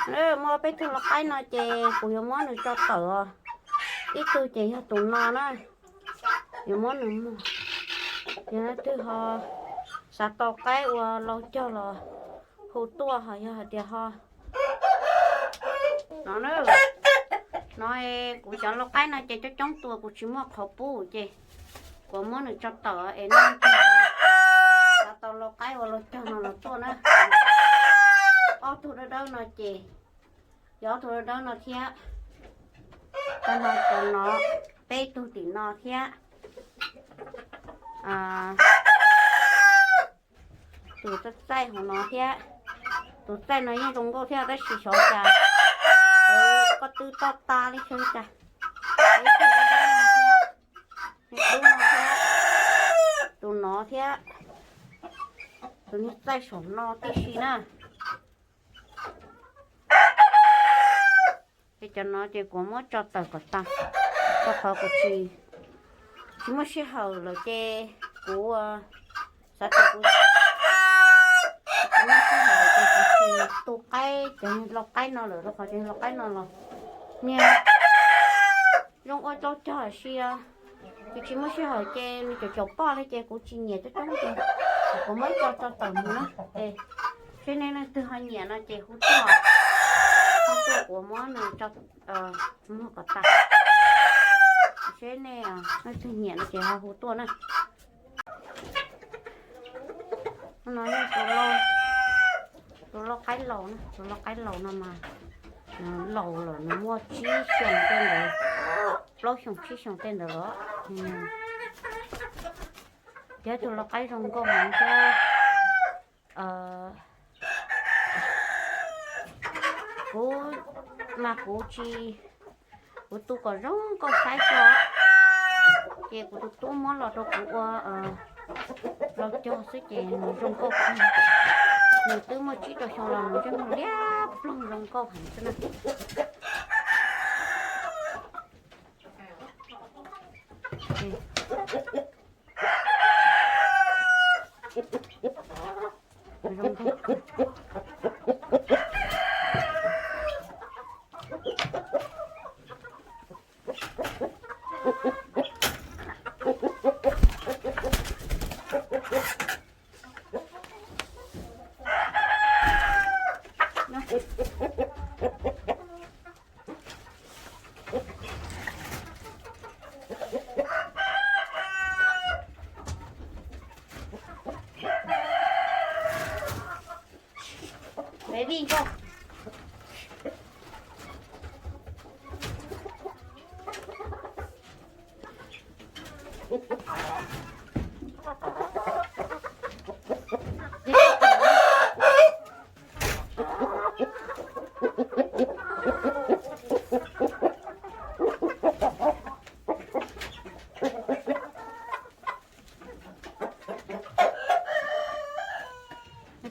Muaj peb tug lau qaib no ces kuv yuav muab nws tso tawm os. Ib tug ces yog tus no na, yuav muab nws muag. Yog leej twg ho xav tau qaib ua lau cog los hu tuaj, ho yog hais tias ho no na, no kuv cov lau qaib no ces coob coob tus kuv tsis muaj qhov pub ces kuv muab nws tso tawm es nej leej twg xav tau lau qaib ua lau cog no los tuaj na. Ob tug dawb dawb no ces yog ob tug dawb dawb no thiab, tag nrho cov no, peb tug tim no thiab, tus txaij txaij hauv no thiab. Tus txaij no yeej zoo nkauj thiab tab sis xyov cas koj twb toj tas li xyov cas. Ib tug dawb dawb no thiab, tus no thiab, tus niag txaij saum no tib si na. Ces cov no ces kuv muab tso tawm kom tas, rau qhov kuv tsis, tsis muaj sij hawm lawm ces kuv xav tias kuv tsis muaj sij hawm ces kuv tsis tu qaib cov lau qaib no lawm, rau qhov cov lau qaib no los niag zoo ua lau cog tab sis kuv tsis muaj sij hawm ces nws caum caum poj li ces kuv tsis nyiam coob coob ces kuv muab ib co tso tawm mus na. Es seb nej leej twg ho nyiam no ces hu tuaj, hu tuaj kuv muab nws tso muag kom tas. Seb nej leej twg nyiam no ces ho hu tuaj na. No yog tus lau qaib laus na, tus lau qaib laus no mas nws laus lawm, nws muaj tsib xyoos tej ntawd, plaub xyoos tsib xyoos tej ntawd los. Yog ib tug lau qaib zoo nkauj heev thiab. Kuv mas kuv tsis, kuv tu kom zoo nkauj saib xwb, ces kuv tus tub muab los rau kuv ua lau cog xwb ces nws zoo nkauj kawg. Nws twb muaj tsib rau xyoo los nws yeej liab ploog zoo nkauj heev xwb na. Baby nkauj.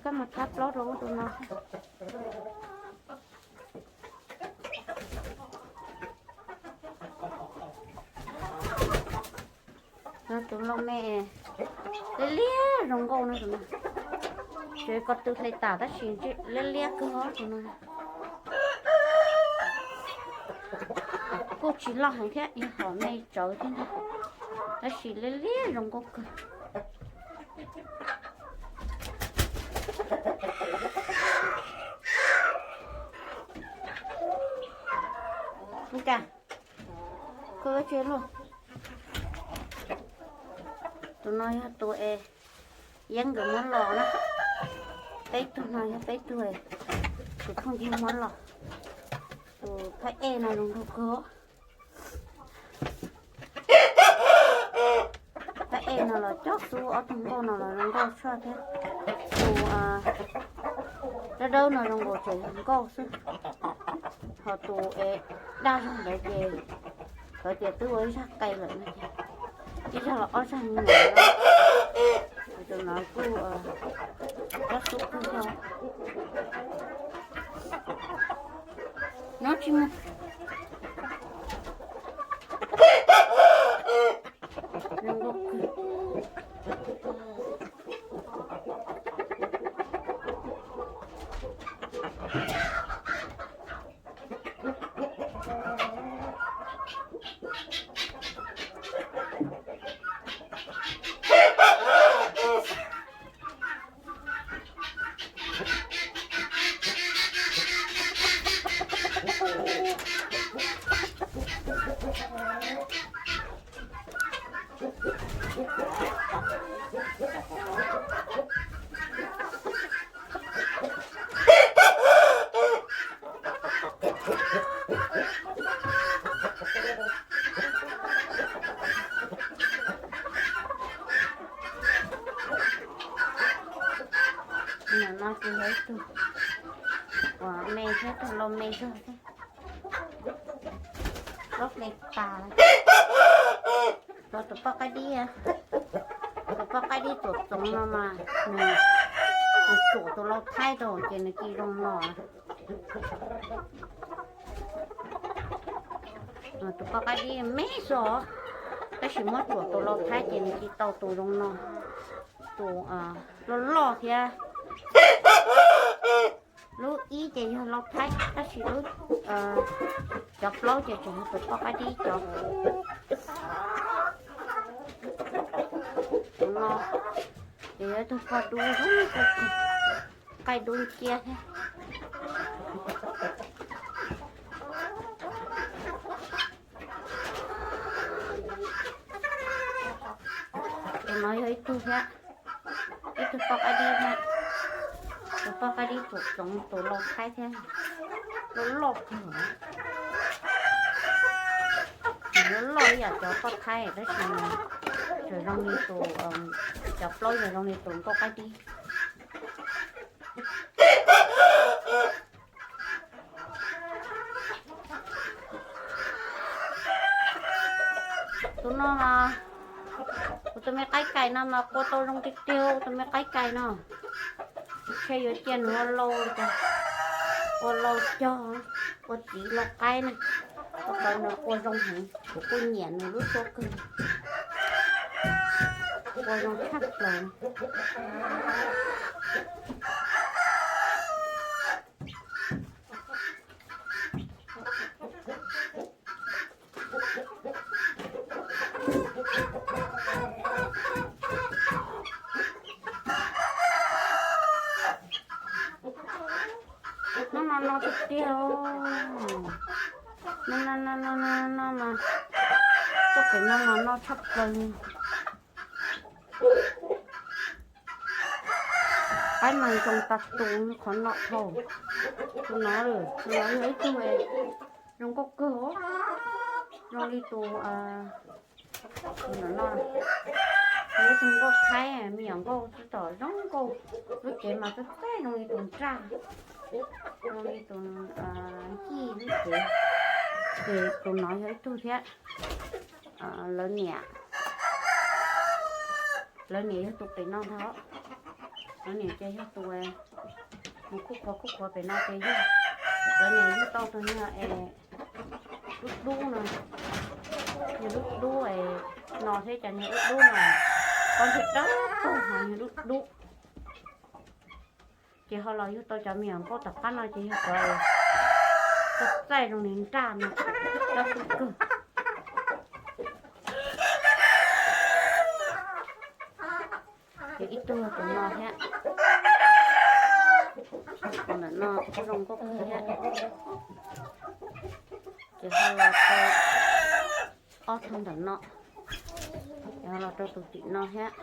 Koj mus thab plaub rau ub rau no. Tus lau me liab liab zoo nkauj no, tsev ko tw hle tas tab sis liab liab kawg tus no. Kuj tsis loj heev thiab, yog hom me tsawv thiab ntag, tab sis liab liab zoo nkauj kawg. Ua cas, koj tsis luaj. Tus no yog tus es yeeb nkawd muab los na. Peb tug no yog peb tug tus phooj ywg muab los. Tus phab ej no zoo nkauj kawg. Phab ej no los coob xwb, ob tug nkauj no los zoo nkauj tshaj thiab. Tus dawb dawb no zoo nkaus tseem yog nkauj xwb, ho tus es daj zog ntawd ces lawv tias twb ua ib zaj qe lawm no ces ib zaj los ob zaj me nyuam no. Tus no kuj coob xwb kawg ho. Nyob tsis mus. Zoo nkauj kawg. me thiab, tus lau me zog thiab. Plaub hle tas lawm. Rau tus poj qaib dib, tus poj qaib dib tuam txoov no mas nws, nws tsuam tus lau thaib rau ces nws ci zoo no. Tus poj qaib dib me xwb, tab sis muab tsuam tus lau thaib ces nws ci tau tus zoo no, tus loj loj thiab. Lub ib ces yog lau thaib tab sis lub, cov plaub ces tseem yog tus poj qaib dib cov. Tus no ces yog ib tug poj dub zoo, qaib dub nciab thiab. Tus no yog ib tug thiab, ib tug poj qaib dib thiab. Tus poj qaib dib tsuam tsoov tus lau thaib thiab, loj loj kawg. Nws loj loj ib yam cov poj thaib tab sis nws tseem zoo li tus, cov plaub yog zoo li tus nkauj qaib dib. Tus no mas, kuv tus me qaib kais no mas qua tau zoo tiag tiag, tus me qaib kais no. Ntshe yuav cia nws ua lau, ua lau cog, ua txiv lau qaib na. Ua tau nws qua zoo heev, kuv kuj nyiam nws lub suab kawg. Qua zoo tshaj plaws. Hnub no no tiag tiag. No no no no no no mas, txoj kev no mas no tshaj plaws li. Qaib mas zoo tas tus qhov no dhau. Tus no, tus no yog ib tug zoo nkauj kawg, zoo li tus, tus no, yog ib tug nkauj thaib, me nyuam nkauj xwb tom zoo nkauj, lub cev mas txaij txaij zoo li tus nraj, zoo li tus yij lub cev. Ces tus no yog ib tug thiab. Lawv niam, lawv niam yog tus pem no ntag. Lawv niam ces yog tus mus khuj khuav khuj khuav pem no ces yog, lawv niam yug tau tus yog es dub dub no, yog dub dub no thiab, cov niag dub dub no, pob ntseg dawb paug hos yog dub dub. Ces ho los yug tau cov me nyuam nkauj tom qab no ces yog cov txaij txaij zoo li nraj no, dawb paug kawg. Ces ib tug tus no thiab, tus ntawm no kuj zoo nkauj kawg thiab. Ces ho los rau ob tug ntawm no, ces ho los rau tus tim no thiab.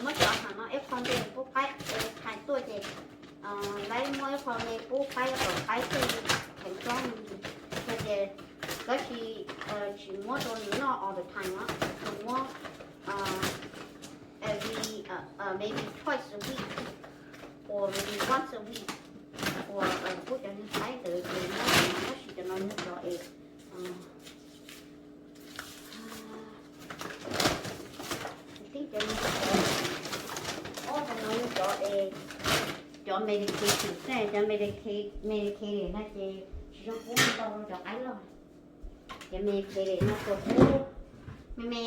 Muab cov ham no ib qho me pub qaib, hais tuaj ces laib muab ib qho me pub qaib kom qaib thiaj li kheev tsob. Yog tias tab sis tsis muab rau nws noj all the time no, tsuas muab every, maybe twice a week or maybe once a week, or pub cov niag qaib ntawd ces muab, tab sis cov no yog cov es, tib cov, ob cov no yog cov es, cov medication, cov medicated no ces tsis tshua pub ntau rau cov qaib loj. Cov medicated no tsuas pub me me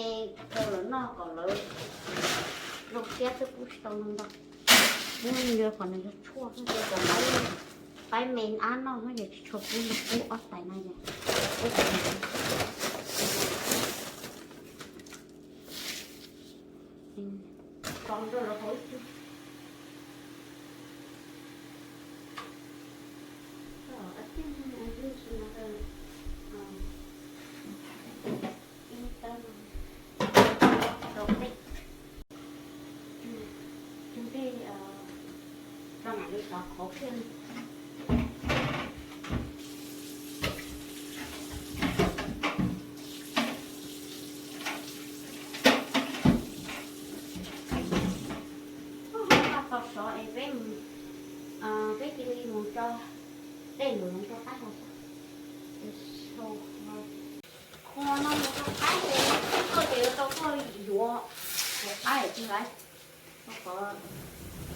rau lawv noj kom lawv zoo siab xwb, pub tsis tau ntau ntau. Pub ntau qhov nws yog tshuaj xwb, cov qaib, qaib me ab noj xwb ces tsis tshua pub, pub ob tais no ces pub cov no. Tso rau lawv haus ib tug. Cog dej, cog dej rau mam li tov qhauv kiag li. Dej lus rau qab, qhov no rau qab, koj ces rau koj yuav, yuav qab tsis laiv. Cov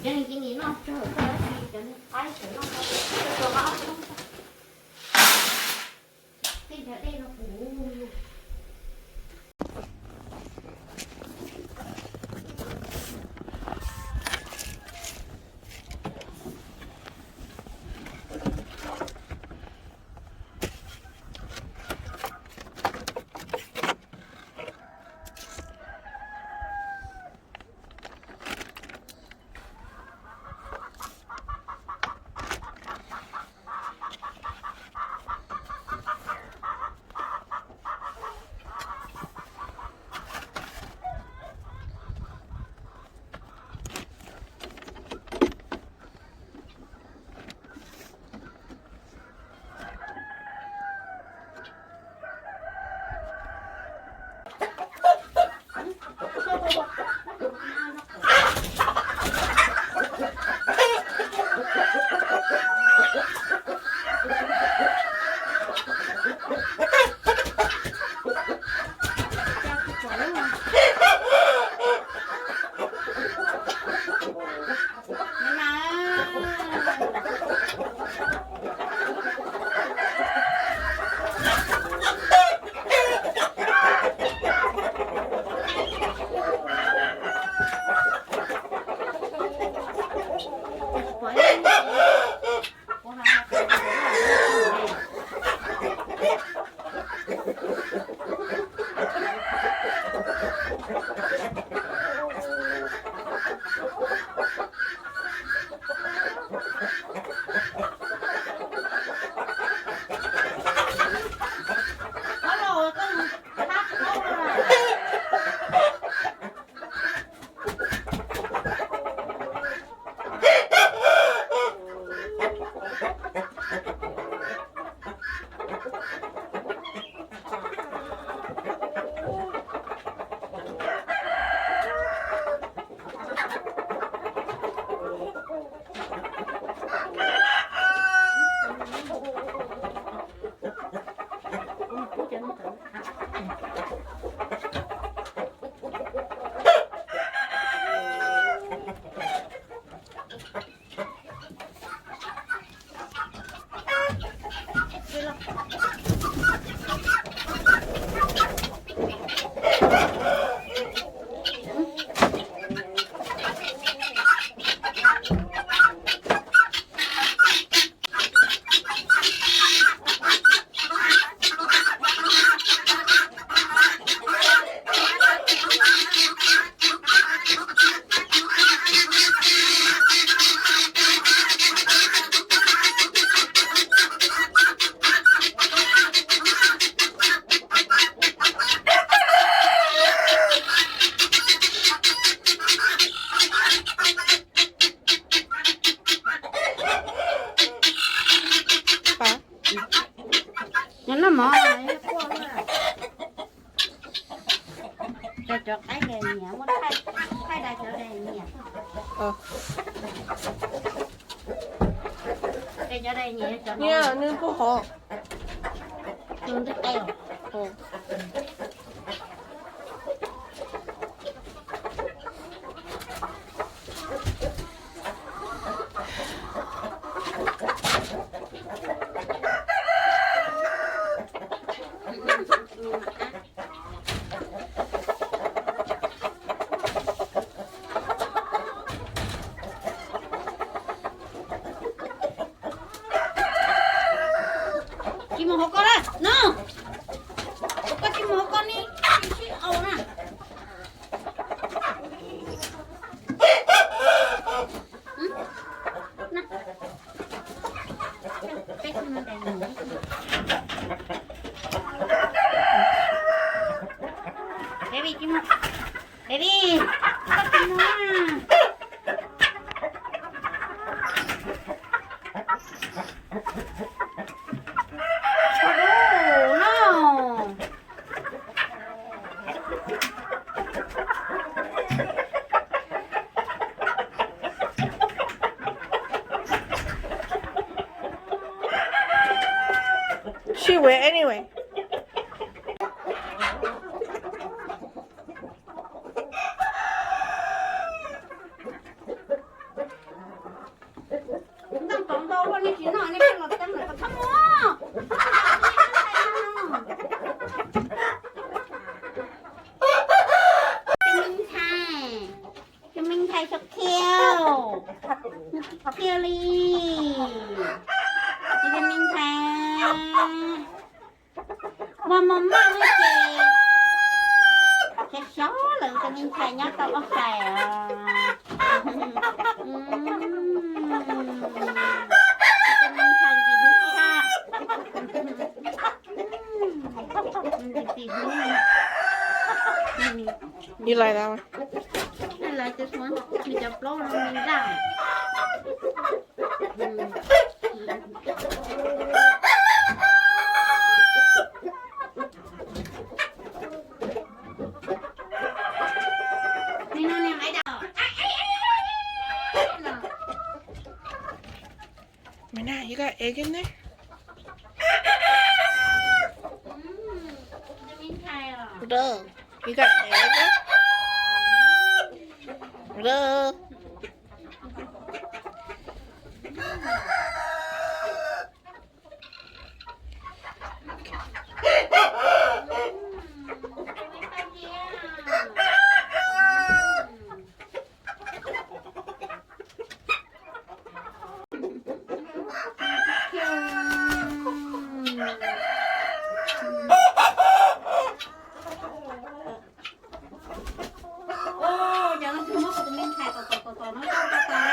neeg cia li noj tsawg, koj yuav tsis cov neeg qaib tseem noj, rau qab ob tug. Tej nrad dej no puv. Nyob noj mov, cov qaib daim nyiam, muab thaij, thaij daim cov daim nyiam. Daim cov daim nyiam cov no. Nws kuj hov. Nws ntej qe os. Tsis mus hauv ko na, no. Koj tsis mus hauv ko ni, tsis sib au na. Baby, tsis mus. Baby, koj tsis mus na. Ua dub no. She will anyway. Ntau ntau nej tsis noj nej pheej los teeb lawm kom txhob mus. Cov me ntxhais, cov me ntxhais so khiu, khiu li, cov me ntxhais mos mos maj ces xyov xyov lawm cov me ntxhais nyob tau ob xais os. Cov me ntxhais ntxim hlub tshaj. Ntxim hlub. Lawv cov plaub no me ntaj. Mày na, you got egg in there? Bro, you got egg? Bro. Ua cas no tsis muab kuv tus me ntxhais tom tom tom tom no coj rau tas li.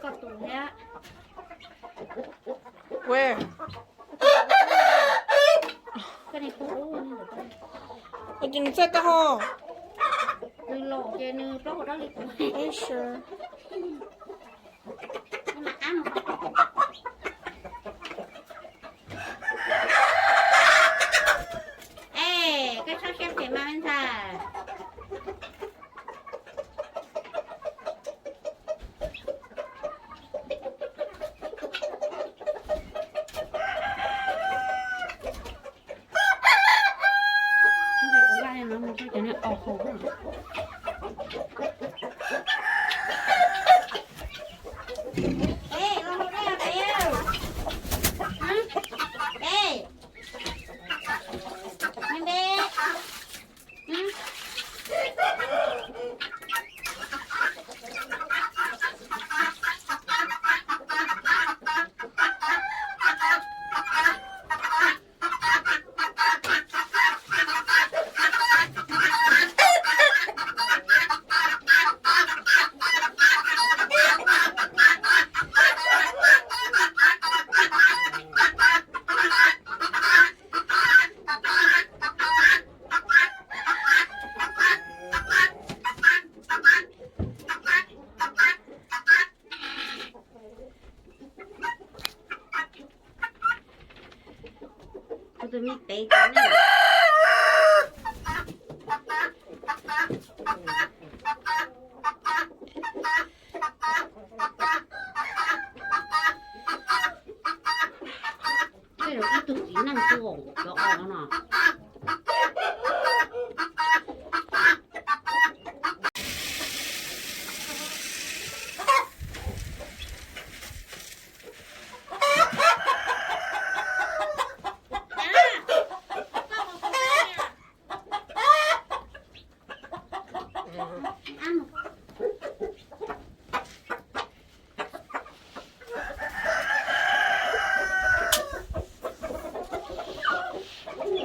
Koj tus thiab. Where? Koj niag pog ub. Ua cas nws txawj tau ho? Nws laus ces nws plaub hau dawb li kuv. Are you sure? Ej, koj txhob siab phem mas me ntxhais. Kuv tus me pem kuv ne. Tej zaum ib tug txiv neej tuaj cov os no.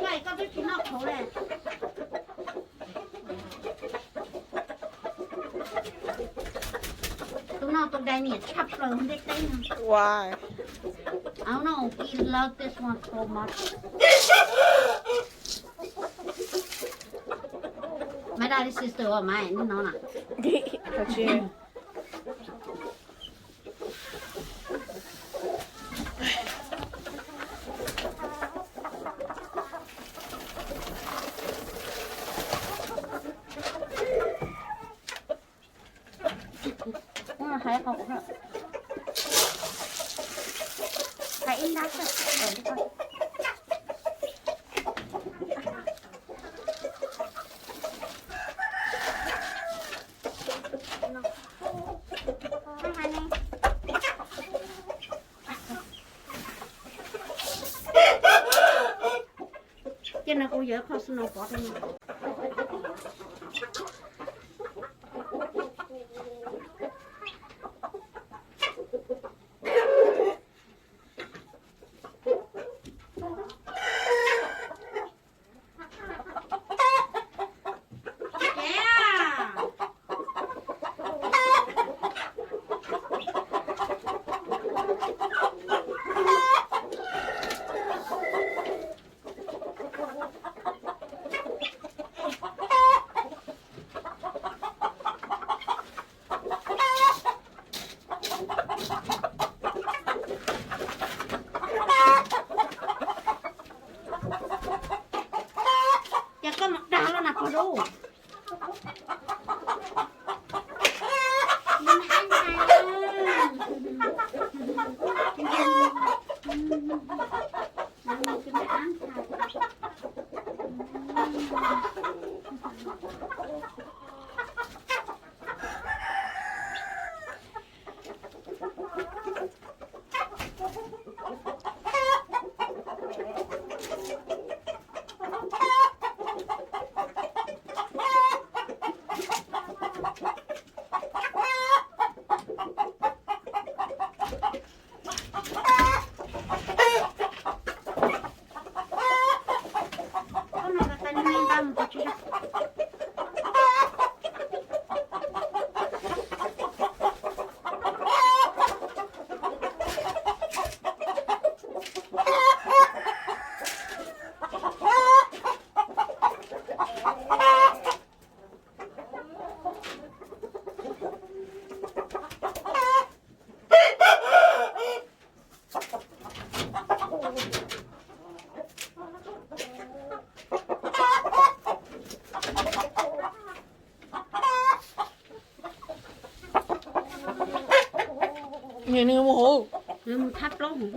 Koj twb Dai niam tshaj plaws ntiaj teb no. Why? I don't know. He loved this one so much. My daddy's sister or mine, no na. Ces no kuv yuav qhov snow pov rau no. Ces koj mus dag loj na pog dub. Nws mus hauv, nws mus thab plaub hauv.